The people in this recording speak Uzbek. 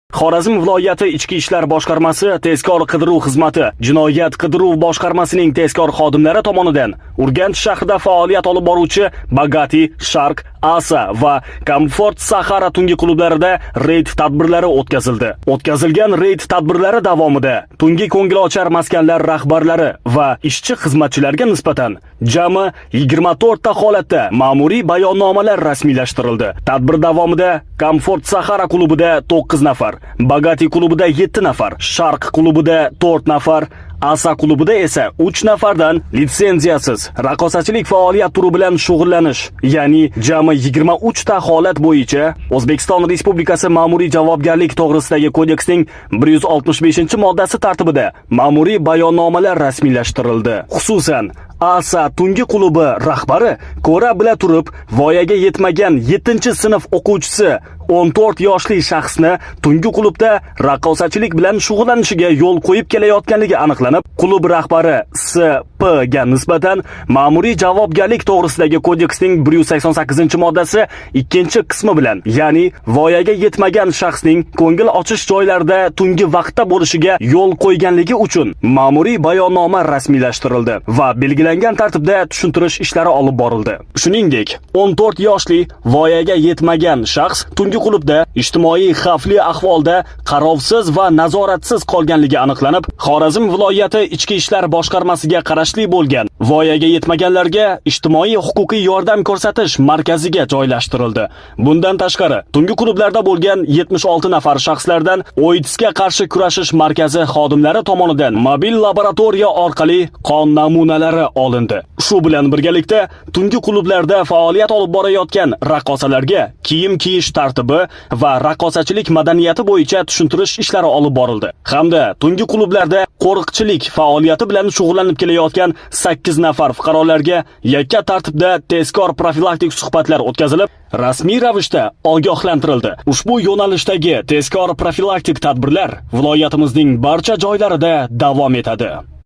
Xorazm viloyati Ichki ishlar boshqarmasi tezkor qidiruv xizmati jinoyat qidiruv boshqarmasining tezkor xodimlari tomonidan Urganch shahrida faoliyat olib boruvchi Bagati, Sharq, Asa va Comfort Sahara tungi klublarida reyd tadbirlari o'tkazildi. O'tkazilgan reyd tadbirlari davomida tungi ko'ngilochar maskanlar rahbarlari va ishchi xizmatchilarga nisbatan jami 24 ta holatda ma'muriy bayonnomalar rasmiylashtirildi. Tadbir davomida Comfort Sahara klubida 9 nafar, Bagati klubida 7 nafar, Sharq klubida 4 nafar, Asa klubida esa 3 nafardan litsenziyasiz raqqosachilik faoliyat turi bilan shug'ullanish, ya'ni jami 23 ta holat bo'yicha O'zbekiston Respublikasi Ma'muriy javobgarlik to'g'risidagi kodeksning 165-moddasi tartibida ma'muriy bayonnomalar rasmiylashtirildi. Xususan, Asa tungi klubi rahbari ko'ra bila turib voyaga yetmagan 7-sinf o'quvchisi 14 yoshli shaxsni tungi klubda raqqosachilik bilan shug'ullanishiga yo'l qo'yib kelayotganligi aniqlanib, klub rahbari SP ga nisbatan Ma'muriy javobgarlik to'g'risidagi kodeksning 188-moddasi 2-qismi bilan, ya'ni voyaga yetmagan shaxsning ko'ngil ochish joylarida tungi vaqtda bo'lishiga yo'l qo'yganligi uchun ma'muriy bayonnoma rasmiylashtirildi va belgilangan tartibda tushuntirish ishlari olib borildi. Shuningdek, 14 yoshli voyaga yetmagan shaxs tungi klubda ijtimoiy xavfli ahvolda qarovsiz va nazoratsiz qolganligi aniqlanib, Xorazm viloyati Ichki ishlar boshqarmasiga qarashli bo'lgan voyaga yetmaganlarga ijtimoiy huquqiy yordam ko'rsatish markaziga joylashtirildi. Bundan tashqari, tungi klublarda bo'lgan 76 nafar shaxslardan OIDSga qarshi kurashish markazi xodimlari tomonidan mobil laboratoriya orqali qon namunalari olindi. Shu bilan birgalikda tungi klublarda faoliyat olib borayotgan raqqosalarga kiyim kiyish tartibi va raqqosachilik madaniyati bo'yicha tushuntirish ishlari olib borildi. Hamda tungi klublarda qo'riqchilik faoliyati bilan shug'ullanib kelayotgan 8 nafar fuqarolarga yakka tartibda tezkor profilaktik suhbatlar o'tkazilib, rasmiy ravishda ogohlantirildi. Ushbu yo'nalishdagi tezkor profilaktik tadbirlar viloyatimizning barcha joylarida davom etadi.